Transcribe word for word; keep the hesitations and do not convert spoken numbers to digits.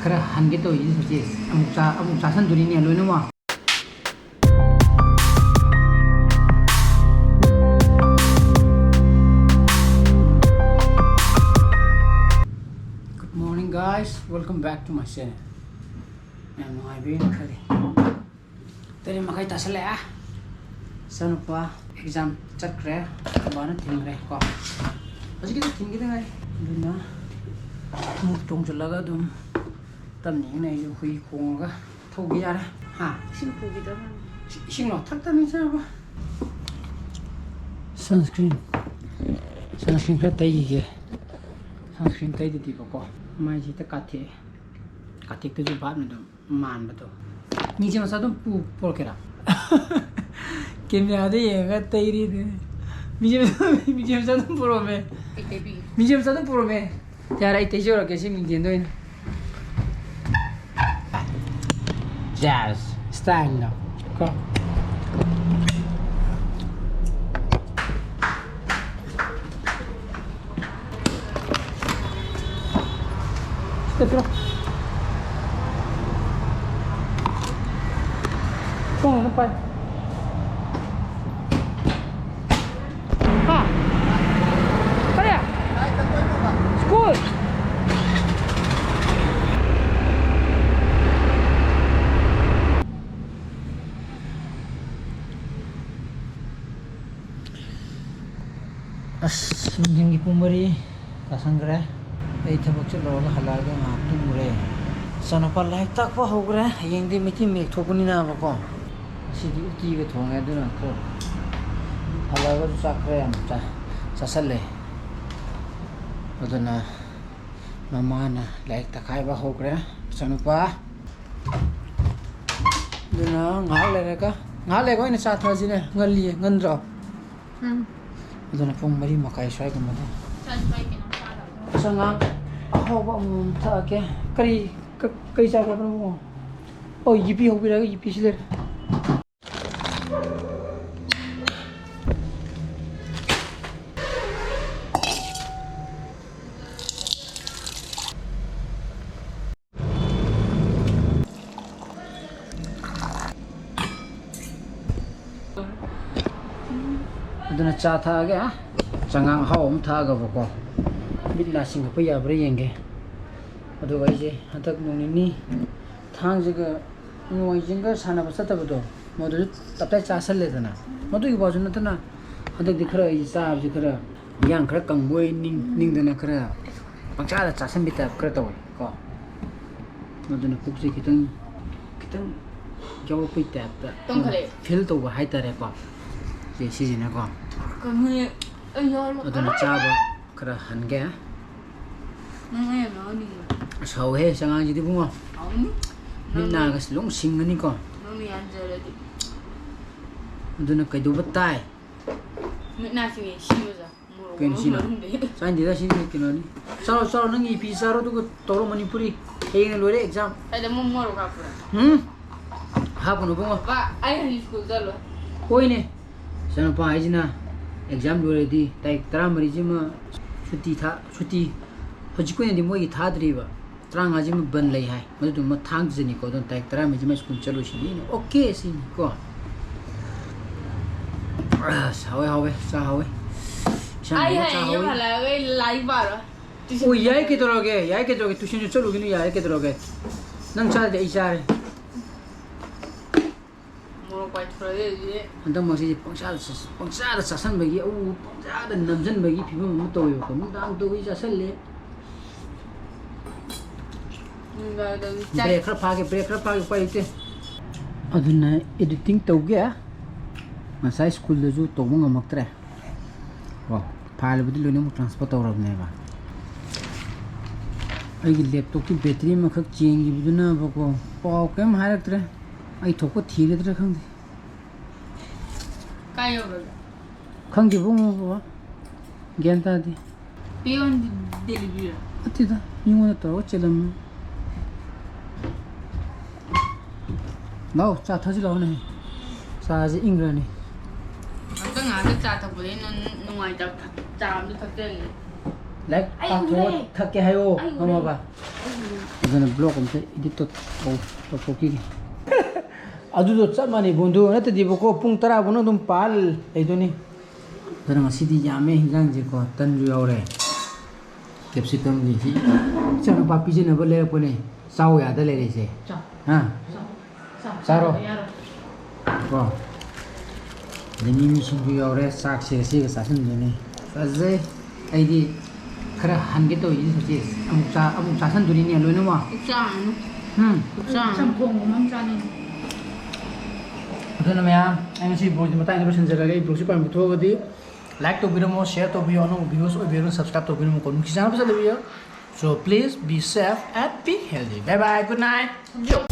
ꯈꯔ ꯍꯟꯒꯦ ꯇꯧꯔꯤꯁꯦ ꯍꯧꯖꯤꯛ꯫ ꯑꯃꯨꯛ ꯆꯥ-, ꯑꯃꯨꯛ ꯆꯥꯁꯟꯗꯣꯔꯤꯅꯦ ꯂꯣꯏꯅꯃꯛ꯫ Good morning, guys. Welcome back to my channel. ꯌꯥꯝ ꯅꯨꯡꯉꯥꯏꯕꯤꯅ ꯈꯜꯂꯤ꯫ ꯇꯔꯦꯠ ꯃꯈꯥꯏ ꯇꯥꯁꯜꯂꯛꯑꯦ꯫ ꯏꯆꯥꯅꯨꯄꯥ exam ꯆꯠꯈ꯭ꯔꯦ, ꯕꯕꯥꯅ ꯊꯤꯟꯈ꯭ꯔꯦ ꯀꯣ꯫ ꯍꯧꯖꯤꯛꯀꯤꯗ ꯊꯤꯟꯈꯤꯗ ꯉꯥꯏ꯫ ꯑꯗꯨꯅ ꯑꯃꯨꯛ ꯇꯣꯡꯁꯤꯜꯂꯒ ꯑꯗꯨꯝ ꯇꯞꯅ ꯏꯪꯅ ꯑꯩꯁꯨ ꯍꯨꯏ ꯈꯣꯡꯉꯒ ꯊꯧꯕ ꯌꯥꯔꯦ꯫ ꯍꯥ? ꯏꯁꯤꯡ ꯄꯨꯈꯤꯗꯕ꯫ ꯏꯁꯤꯡ ꯂꯧꯊꯛꯇꯅꯤ ꯆꯥꯕ꯫ Sunscreen, sunscreen ꯈꯔ ꯇꯩꯈꯤꯒꯦ꯫ Sunscreen ꯇꯩꯗꯗꯤꯕꯀꯣ, ꯃꯥꯏꯁꯦ ꯍꯦꯛꯇ ꯀꯥꯊꯦꯛꯑꯦ꯫ ꯀꯥꯊꯦꯛꯇꯁꯨ ꯚꯥꯞꯅ ꯑꯗꯨꯝ ꯃꯥꯟꯕꯗꯣ꯫ ꯃꯤꯡꯁꯦꯜ ꯃꯆꯥ ꯑꯗꯨꯝ ꯄꯨ-, ꯄꯨꯔꯛꯀꯦꯔꯥ? ꯀꯦꯃꯦꯔꯥꯗ ꯌꯦꯡꯉꯒ ꯇꯩꯔꯤ ꯑꯗꯨꯅꯤ꯫ ꯃꯤꯡꯁꯦꯜ ꯃꯆꯥ, ꯃꯤꯡꯁꯦꯜ ꯃꯆꯥ ꯑꯗꯨꯝ ꯄꯨꯔꯛꯑꯣꯃꯦ꯫ ꯑꯩ ꯇꯩꯕꯤꯒꯦ꯫ ꯃꯤꯡꯁꯦꯜ ꯃꯆꯥ ꯑꯗꯨꯝ ꯄꯨꯔꯛꯑꯣꯃꯦ꯫ ꯌꯥꯔꯦ, ꯑꯩ ꯇꯩꯖꯔꯛꯀꯦ ꯁꯤ ꯃꯤꯡꯁꯦꯜꯗ ꯑꯣꯏꯅ꯫ Yes, style ꯗꯣ꯫ ꯀꯣ꯫ ꯁꯤꯗ ꯄꯤꯔꯣ꯫ ꯈꯣꯡꯅ ꯑꯗꯨꯝ ꯄꯥꯏ꯫ ꯍꯥ? ꯀꯔꯤ? ꯁ꯭ꯀꯨꯜ? ꯑꯁ, ꯅꯨꯡꯊꯤꯟꯒꯤ ꯄꯨꯡ ꯃꯔꯤ ꯇꯥꯁꯟꯈ꯭ꯔꯦ꯫ ꯑꯩ ꯊꯕꯛ ꯆꯠꯂꯨꯔꯒ ꯍꯜꯂꯛꯑꯒ ꯉꯥꯏꯍꯥꯛ ꯇꯨꯝꯃꯨꯔꯦ꯫ ꯏꯆꯥꯅꯨꯄꯥ ꯂꯥꯏꯔꯤꯛ ꯇꯥꯛꯄ ꯍꯧꯈ꯭ꯔꯦ꯫ ꯍꯌꯦꯡꯗꯤ ꯃꯩꯇꯩ ꯃꯌꯦꯛ ꯊꯣꯛꯄꯅꯤꯅꯕꯀꯣ꯫ ꯉꯁꯤꯗꯤ ꯎꯇꯤꯒ ꯊꯣꯡꯉꯦ, ꯑꯗꯨꯅ ꯈꯔ ꯍꯜꯂꯛꯑꯒꯁꯨ ꯆꯥꯛ ꯈꯔ ꯌꯥꯝ ꯆꯥ-, ꯆꯥꯁꯜꯂꯦ꯫ ꯑꯗꯨꯅ ꯃꯃꯥꯅ ꯂꯥꯏꯔꯤꯛ ꯇꯥꯛꯈꯥꯏꯕ ꯍꯧꯈ꯭ꯔꯦ ꯏꯆꯥꯅꯨꯄꯥ꯫ ꯑꯗꯨꯅ ꯉꯥꯏꯍꯥꯛ ꯂꯩꯔꯒ, ꯉꯥꯏꯍꯥꯛ ꯂꯩꯔꯒ ꯑꯣꯏꯅ ꯆꯥ ꯊꯛꯑꯁꯤꯅꯦ꯫ ꯉꯜꯂꯤꯌꯦ, ꯉꯟꯗ꯭ꯔꯣ? ꯎꯝ꯫ ꯑꯗꯨꯅ ꯄꯨꯡ ꯃꯔꯤ ꯃꯈꯥꯏ ꯁ꯭ꯋꯥꯏꯒꯨꯝꯕꯗ꯫ ꯏꯆꯥꯅꯨꯄꯥꯒꯤ ꯀꯩꯅꯣꯝ ꯆꯥꯔꯕ꯭ꯔꯣ? ꯑꯁ, ꯑꯉꯥꯡ ꯑꯍꯥꯎꯕ ꯑꯃꯃꯝ ꯊꯛꯑꯒꯦ꯫ ꯀꯔꯤ, ꯀ-, ꯀꯔꯤ ꯆꯥꯒꯦ ꯍꯥꯏꯕꯅꯣ, ꯏꯕꯨꯡꯉꯣ? ꯑꯣ, ꯌꯨꯄꯤ ꯍꯧꯕꯤꯔꯛꯑꯒꯦ, ꯌꯨꯄꯤꯁꯤ ꯂꯩꯔꯦ꯫ ꯆꯥ ꯊꯛꯑꯒꯦ, ꯆꯉꯥꯡ ꯑꯍꯥꯎꯕ ꯑꯃ ꯊꯛꯑꯒꯕꯀꯣ, ꯃꯤꯠ ꯅꯥ ꯁꯤꯡꯉꯛꯄ ꯌꯥꯕ꯭ꯔꯥ ꯌꯦꯡꯒꯦ꯫ ꯑꯗꯨꯒ ꯑꯩꯁꯦ ꯍꯟꯗꯛ ꯅꯣꯡ ꯅꯤꯅꯤ ꯊꯥꯡꯁꯤꯒ ꯅꯣꯡꯃꯥꯏꯖꯤꯡꯒ ꯁꯥꯟꯅꯕ ꯆꯠꯇꯕꯗꯣ, ꯃꯗꯨꯁꯨ ꯇꯞꯇꯥꯏ ꯆꯥꯁꯜꯂꯦꯗꯅ꯫ ꯃꯗꯨꯒꯤ ꯋꯥꯁꯨ ꯅꯠꯇꯅ, ꯍꯟꯗꯛꯇꯤ ꯈꯔ ꯑꯩꯁꯦ ꯆꯥꯕꯁꯤ ꯈꯔ, ꯏꯌꯥꯡ ꯈꯔ ꯀꯪꯕ ꯑꯣꯏ ꯅꯤꯡ-, ꯅꯤꯡꯗꯅ ꯈꯔ ꯄꯪꯆꯥꯗ ꯆꯥꯁꯟꯕꯤ type ꯈꯔ ꯇꯧꯋꯦ ꯀꯣ꯫ ꯑꯗꯨꯅ ꯄꯨꯛꯁꯦ ꯈꯤꯇꯪ, ꯈꯤꯇꯪ ꯌꯥꯎꯔꯛꯄꯩ type ꯇ ꯇꯣꯡꯈꯠꯂꯛꯑꯦ꯫ Feel ꯇꯧꯕ ꯍꯥꯏꯇꯥꯔꯦꯀꯣ꯫ ꯁꯦ, ꯁꯤꯁꯤꯅꯀꯣ꯫ ꯀꯩꯅꯣꯅꯦ, ꯑꯩ ꯌꯥꯎꯔꯕ ꯑꯗꯨꯅ ꯀꯃꯥꯏꯅ? ꯆꯥꯕ ꯈꯔ ꯍꯟꯒꯦ꯫ ꯅꯪ ꯑꯩ ꯌꯥꯝ ꯌꯥꯎꯍꯟꯅꯤꯡꯕ꯭ꯔꯥ? ꯑꯁ, ꯍꯥꯎꯋꯦꯍꯦ, ꯆꯉꯥꯡꯁꯤꯗꯤ ꯏꯕꯨꯡꯉꯣ꯫ ꯍꯥꯎꯅꯤ꯫ ꯃꯤꯠ ꯅꯪ ꯅꯥꯒꯁꯤ ꯂꯣꯏ ꯁꯤꯡꯉꯅꯤꯀꯣ꯫ ꯅꯪꯅ ꯌꯥꯟꯖꯔꯗꯤ꯫ ꯑꯗꯨꯅ ꯀꯩꯗꯧꯕ ꯇꯥꯏ? ꯃꯤꯠ ꯅꯥ ꯁꯤꯡꯉꯦ, ꯁꯤꯕꯁꯦ꯫ ꯃꯣꯔꯣꯛ ꯀꯩꯅꯣ ꯁꯤꯅ? ꯃꯅꯨꯡꯗꯒꯤ꯫ ꯆꯥꯅꯤꯡꯗꯦꯗ, ꯁꯤꯗꯤ ꯀꯩꯅꯣꯅꯤ꯫ ꯆꯥꯔꯣ, ꯆꯥꯔꯣ, ꯅꯪꯒꯤ ꯏꯄꯤ ꯆꯥꯔꯣ, ꯑꯗꯨꯒ ꯇꯧꯔꯣ ꯃꯅꯤꯄꯨꯔꯤ꯫ ꯍꯌꯦꯡꯅ ꯂꯣꯏꯔꯦ exam꯫ ꯑꯩꯗ ꯑꯃꯨꯛ ꯃꯣꯔꯣꯛ ꯍꯥꯞꯄ꯭ꯔꯥ? ꯍꯨꯝ? ꯍꯥꯞꯄꯨꯅꯣ ꯏꯕꯨꯡꯉꯣ꯫ ꯄꯥ, ꯑꯩ ꯍꯧꯖꯤꯛ school ꯆꯠꯂꯣꯏ꯫ ꯍꯣꯏꯅꯦ꯫ ꯏꯆꯥꯅꯨꯄꯥ ꯍꯥꯏꯁꯤꯅ exam ꯂꯣꯏꯔꯗꯤ ꯇꯥꯔꯤꯛ ꯇꯔꯥꯃꯔꯤꯁꯤꯃ ꯁꯨꯇꯤ ꯊꯥ-, ꯁꯨꯇꯤ ꯍꯧꯖꯤꯛꯀꯤ ꯑꯣꯏꯅꯗꯤ ꯃꯣꯏꯒꯤ ꯊꯥꯗ꯭ꯔꯤꯕ꯫ ꯇꯔꯥꯃꯉꯥꯁꯤꯃ ꯕꯟ ꯂꯩ ꯍꯥꯏ꯫ ꯃꯗꯨꯗꯨꯃ ꯊꯥꯡꯖꯅꯤꯀꯣ꯫ ꯑꯗꯨꯅ ꯇꯥꯔꯤꯛ ꯇꯔꯥꯃꯔꯤꯁꯤꯃ school ꯆꯠꯂꯣꯏꯁꯤꯅꯤ ꯑꯩꯅ okay ꯁꯤꯅꯤꯀꯣ꯫ ꯑꯁ, ꯍꯥꯎꯋꯦ, ꯍꯥꯎꯋꯦ, ꯆꯥ ꯍꯥꯎꯋꯦ꯫ ꯏꯁꯥꯅ ꯑꯩ ꯊꯣꯡꯕ ꯆꯥ ꯍꯌꯦꯡ ꯌꯨꯝ ꯍꯥꯎꯋꯦ꯫ ꯍꯜꯂꯛꯑꯒ ꯑꯩ ꯂꯥꯏꯔꯤꯛ ꯄꯥꯔꯣꯏ꯫ Tuition ꯑꯣ, ꯌꯥꯏ, ꯀꯩꯗꯧꯔꯒꯦ? ꯌꯥꯏ, ꯀꯩꯗꯧꯔꯒꯦ? Tuitionꯁꯨ ꯆꯠꯂꯨꯒꯤꯅꯨ, ꯌꯥꯔꯦ, ꯀꯩꯗꯧꯔꯒꯦ? ꯅꯪ ꯆꯥꯗ꯭ꯔꯗꯤ ꯑꯩ ꯆꯥꯔꯦ꯫ ꯃꯣꯔꯣꯛ ꯄꯥꯏꯊꯣꯔꯛꯑꯦ ꯑꯗꯨꯗꯤ꯫ ꯍꯟꯗꯛ ꯃꯔꯛꯁꯤꯗꯤ ꯄꯪꯆꯥꯗ ꯆꯥ-, ꯄꯪꯆꯥꯗ ꯆꯥꯁꯟꯕꯒꯤ, ꯑꯎ, ꯄꯪꯆꯥꯗ ꯅꯝꯖꯟꯕꯒꯤ ꯐꯤꯕꯝ ꯑꯃ ꯇꯧꯋꯦꯕꯀꯣ꯫ ꯅꯨꯡꯗꯥꯡ ꯇꯧꯕꯩ ꯆꯥꯁꯜꯂꯦ꯫ ꯅꯨꯡꯗꯥꯡꯗ ꯆꯥꯏ꯫ Break ꯈꯔ ꯐꯥꯒꯦ, break ꯈꯔ ꯐꯥꯒꯦ, ꯎꯄꯥꯏ ꯂꯩꯇꯦ꯫ ꯑꯗꯨꯅ editing ꯇꯧꯒꯦ꯫ ꯉꯁꯥꯏ schoolꯗꯁꯨ ꯇꯧꯕ ꯉꯝꯃꯛꯇ꯭ꯔꯦ꯫ ꯀꯣ, fileꯕꯨꯗꯤ ꯂꯣꯏꯅꯃꯛ transfer ꯇꯧꯔꯕꯅꯦꯕ꯫ ꯑꯩꯒꯤ laptopꯀꯤ battery ꯑꯃꯈꯛ ꯆꯦꯟꯈꯤꯕꯗꯨꯅꯕꯀꯣ, ꯄꯥꯎ ꯀꯔꯤꯝ ꯍꯥꯏꯔꯛꯇ꯭ꯔꯦ꯫ ꯑꯩ ꯊꯣꯛꯄ ꯊꯤꯒꯗ꯭ꯔꯥ ꯈꯪꯗꯦ꯫ ꯀꯥꯏ ꯌꯧꯔꯒꯦ? ꯈꯪꯗꯦ ꯏꯕꯨꯡꯉꯣ, ꯕꯕꯥ꯫ ꯒ꯭ꯌꯥꯟ ꯇꯥꯗꯦ꯫ Pay on delivery ꯔꯣ? ꯅꯠꯇꯦꯗ, ꯃꯤꯉꯣꯟꯗ ꯇꯧꯔꯒ ꯆꯦꯜꯂꯝꯃꯤ꯫ ꯂꯥꯛꯑꯣ, ꯆꯥ ꯊꯛꯁꯤ ꯂꯥꯛꯑꯣꯅꯦ꯫ ꯆꯥꯁꯤ ꯏꯪꯈ꯭ꯔꯅꯤ꯫ ꯑꯝꯇ ꯉꯥꯏꯍꯥꯛꯇ ꯆꯥ ꯊꯛꯄꯗꯩ ꯅꯪ ꯅꯨꯡꯉꯥꯏꯇꯕ ꯊꯛ-, ꯆꯥ ꯑꯝꯇ ꯊꯛꯆꯒꯦ꯫ ꯂꯥꯏꯔꯤꯛ ꯑꯩ ꯄꯥꯊꯣꯛꯑ ꯎꯔꯦ꯫ ꯊꯛꯀꯦ ꯍꯥꯏꯌꯣ, ꯑꯩ ꯎꯔꯦ꯫ ꯈꯪꯉꯕ? ꯑꯩ ꯎꯔꯦ꯫ ꯑꯗꯨꯅ vlog ꯑꯝꯇ edit ꯇꯧ-, ꯇꯧ-, ꯇꯧꯊꯣꯛꯈꯤꯒꯦ꯫ ꯑꯗꯨꯗꯣ ꯆꯞ ꯃꯥꯟꯅꯩ ꯕꯣꯟꯗꯨ, ꯅꯠꯇ꯭ꯔꯗꯤꯕꯀꯣ ꯄꯨꯡ ꯇꯔꯥ ꯐꯥꯎꯅ ꯑꯗꯨꯝ ꯄꯥ ꯂꯩꯗꯣꯏꯅꯤ꯫ ꯑꯗꯨꯅ ꯉꯁꯤꯗꯤ ꯌꯥꯝꯃꯦ ꯍꯤꯟꯖꯥꯡꯁꯦꯀꯣ, ꯇꯟꯁꯨ ꯌꯥꯎꯔꯦ꯫ ꯀꯦꯞꯁꯤꯀꯝꯒꯤ ꯁꯤ ꯏꯆꯥꯅꯨꯄꯥ ꯄꯤꯖꯅꯕ ꯂꯩꯔꯛꯄꯅꯦ꯫ ꯆꯥꯎ ꯌꯥꯗ ꯂꯩꯔꯦꯁꯦ꯫ ꯆꯥꯎ꯫ ꯍꯥ? ꯆꯥꯎ꯫ ꯆꯥꯎ꯫ ꯆꯥꯔꯣ꯫ ꯌꯥꯔꯣꯏ꯫ ꯀꯣ꯫ ꯑꯗꯩ ꯃꯤꯃꯤ ꯁꯤꯡꯖꯨ ꯌꯥꯎꯔꯦ꯫ ꯆꯥꯛꯁꯦ ꯁꯤꯒ ꯆꯥꯁꯤꯟꯗꯣꯏꯅꯦ꯫ ꯐꯖꯩ꯫ ꯑꯩꯗꯤ ꯈꯔ ꯍꯟꯒꯦ ꯇꯧꯔꯤꯅꯤ ꯍꯧꯖꯤꯛ꯫ ꯑꯃꯨꯛ ꯆꯥ-, ꯑꯃꯨꯛ ꯆꯥꯁꯤꯟꯗꯣꯏꯅꯤꯅꯦ ꯂꯣꯏꯅꯃꯛ꯫ ꯄꯨꯛꯆꯥꯡ꯫ ꯎꯝ꯫ ꯄꯨꯛꯆꯥꯡ꯫ ꯆꯝꯊꯣꯡꯒꯨꯝꯕ ꯑꯃ ꯆꯥꯅꯤꯡꯉꯤ꯫ ꯑꯗꯨꯅ ꯃꯌꯥꯝ, ꯑꯩ ꯉꯁꯤ vlogꯁꯤ ꯃꯇꯥꯡꯁꯤꯗ ꯂꯣꯏꯁꯤꯟꯖꯔꯒꯦ꯫ ꯑꯩ vlogꯁꯤ ꯄꯥꯝꯕ ꯊꯣꯛꯑꯒꯗꯤ like ꯇꯧꯕꯤꯔꯝꯃꯣ, share ꯇꯧꯕꯤꯌꯣ, ꯑꯅꯧꯕ viewers ꯑꯣꯏꯕꯤꯔꯣ, subscribe ꯇꯧꯕꯤꯔꯝꯃꯣ, ꯀꯣ, ꯅꯨꯡꯁꯤ ꯆꯥꯟꯅꯕ ꯆꯠꯂꯕꯤꯌꯣ꯫ So please be safe and be healthy. Bye bye, good night.